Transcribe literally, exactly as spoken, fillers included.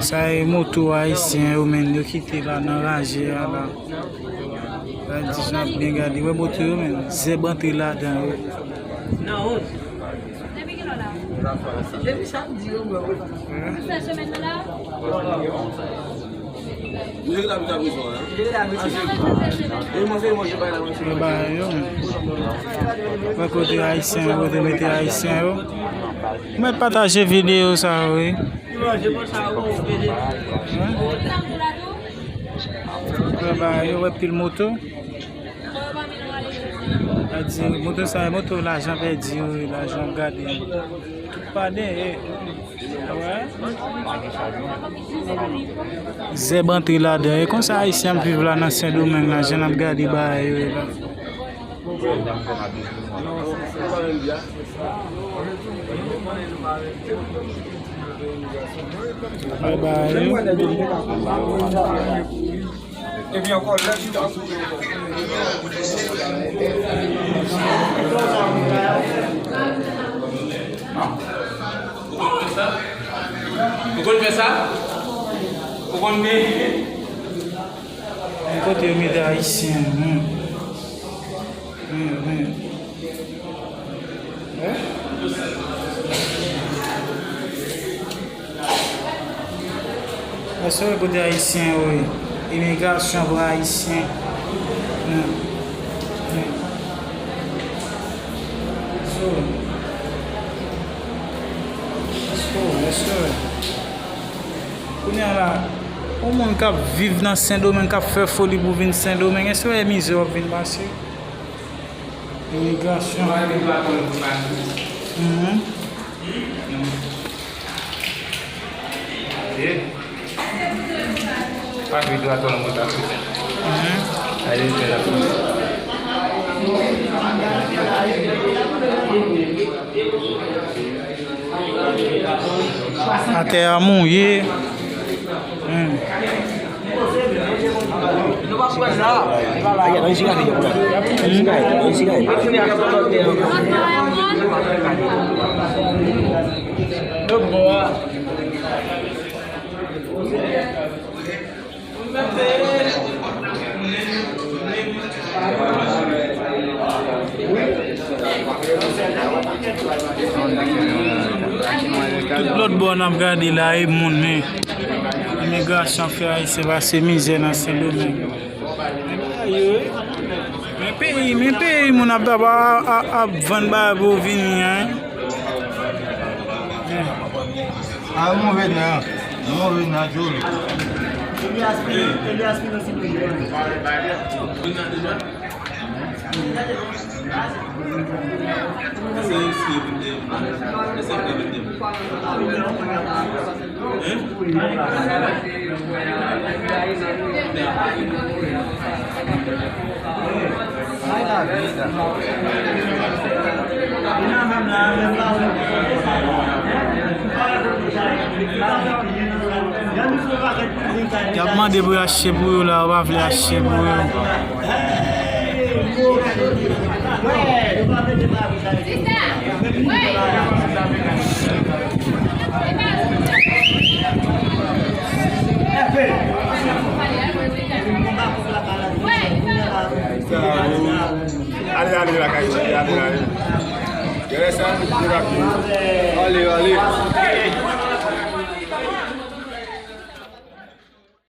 Sa e moto ayisyen yo, men, yo kite la nan raje a la. Sa di jan ap byen gade. Wè moto yo, men, zèb antre ladan yo. Depi samdi yo, mwen. Yo ba yo, men. Wè kote ayisyen yo, kote mete ayisyen yo. Mwen pataje videyo sa yo, wi. Wè ba yo, wè pil moto. Sa di, moto sa, moto lajan pèdi, wi, lajan gade. Tout pa dèyè. Wè. Zèb antre ladan. E konsa ayisyen ap viv la nan Sendomeng la, jan n ap gade bagay yo la. Bagay yo. Epi ankò, lè chita sou. Ou konn fè sa? Ou konn fè? Kote yo mete ayisyen, hmm. Hmm, hmm. Èske w kote ayisyen yo ye? Imigrasyon pran ayisyen. Hmm. Hmm. So, èske, èske, kounye a la, yon moun k ap viv nan Sendomeng, k ap fè foli pou vin Sendomeng, èske w wè mizè w ap vin pase? Imigrasyon. Mhm. Atè a mouye. Hmm. Tout lòt bò n ap gade la, e moun, men imigrasyon fè ayisyen pase mizè nan Sendomeng. Men peyi, men peyi moun ap, ap, ap, ap vann bagay pou yo vini an. A, move nan, move nan djol. Y ap mande pou y achte pou yo la, yo pa vle achte pou yo. Ale, ale lakay, ale, ale. Gade sa, ale, ale.